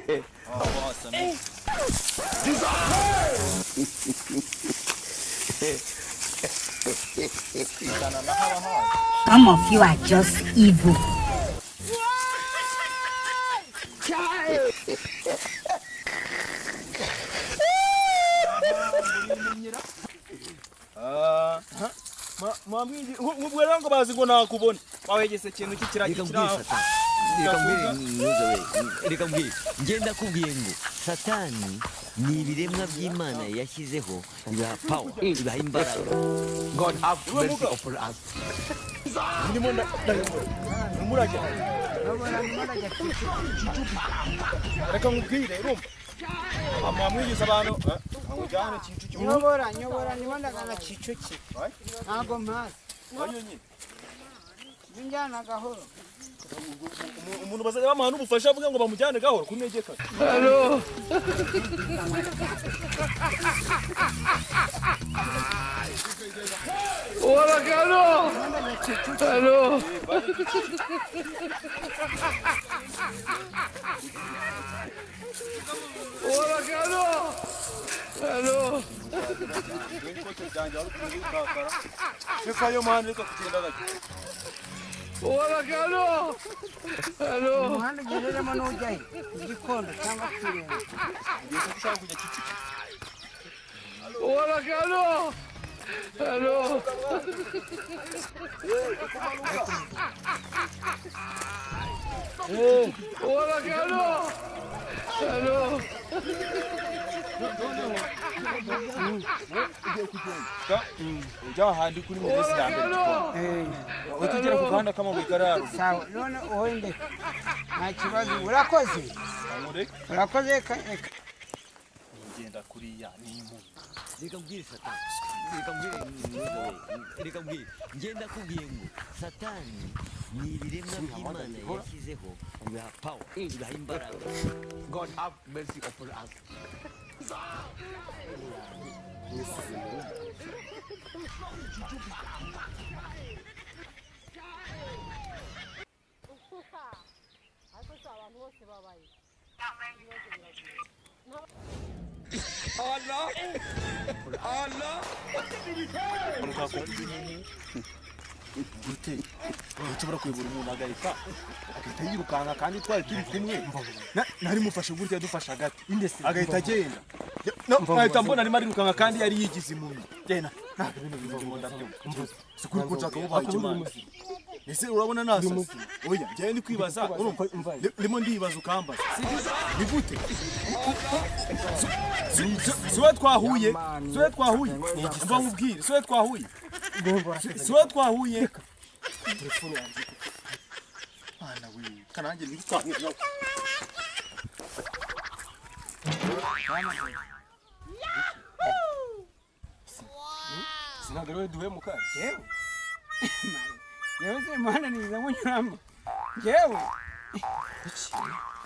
Wasamye. Some of you are just evil. Nk'ubwo rero ngo bazi ngo nakubona wawegese ikintu cy'ikiragi Reka kiri mbwire aho. Satani, reka mbwire ntuze we, reka mbwire, ngenda kubwiye ngo Satani ni ibiremwa by'Imana yashyizeho, ibaha power, ibaha imbaraga. God have mercy upon us. Ndimo ndayobora ntumurajya. Reka nkubwire, urumva amwamwigiza abantu nkujyane Kicukiro. Nyobora, nyobora, ndimo ndagana Kicukiro, ntabwo mpazi. Wanyonye. Njyana gahoro. Umuntu bazajya bamuha n'ubufasha avuga ngo bamujyane gahoro kunegeka. Ikote ryanjye wari ukunze gutakara, reka yo muhanda, reka kugenda gake. Umuhanda ugereramo n'ujya he? Igikondo cyangwa Kirenga? Ngiye ko ushaka kujya Kicukiro. Ujya ahandi kuri mugezi ya mbere Gikondo, utugera ku gahanda k'amabuye kari haruguru. Sawa, none wowe ndeka, nta kibazo, urakoze. Nkureke. Urakoze, reka. Ngenda kuriya ni impumyi. Reka mbwire Satani, reka mbwire ntuze we, reka mbwire, ngenda kubwiye ngo Satani ni ibiremwa by'Imana yashyizeho, ibaha power, ibaha imbaraga. God have mercy upon us. Ariko si abantu bose babaye. Gute nshobora kuyobora umuntu agahita yirukanka kandi twari turi kumwe? Nari mufashe gutya, dufashe agati, agahita agenda. Nkahita mbona arimo arirukanka kandi yari yigize impumyi. Genda, ntabwo ibintu biva ndabyumva, si kuri ko nshaka kubaha ikimana. Ese urabona nasase? Oya, njyewe ndi kwibaza, urumva? Ndimo ndibaza ukambaza ni gute? Si we twahuye, si we twahuye, mva nkubwire, si we twahuye, si we twahuye. Telefone yanjye, mwana we, kanange ntitwahuye nawe. Sinabwo ariwe duhemuka. Jewe, yewe, si umuhanda niza munyuramo jewe.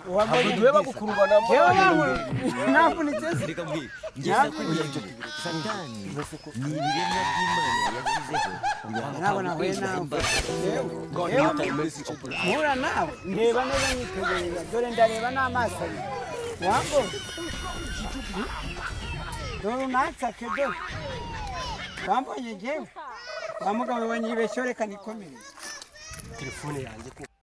Ntabwo duheba gukurubana. Jewe navunitse se? Reka mbwire, ngenda kubwiye ngo Satani ni ibiremwa by'Imana yashyizeho, ibaha Ntabwo power, nahuye ibaha nawe. imbaraga. God Yewe. have mercy upon us. Mpura nawe ndeba neza, nyitegereza, dore ndareba n'amaso abiri wambo, dore unansake, dore wambonye jewe wa mugabo wanyibeshye, reka nikomereze. Telefone yanjye ko.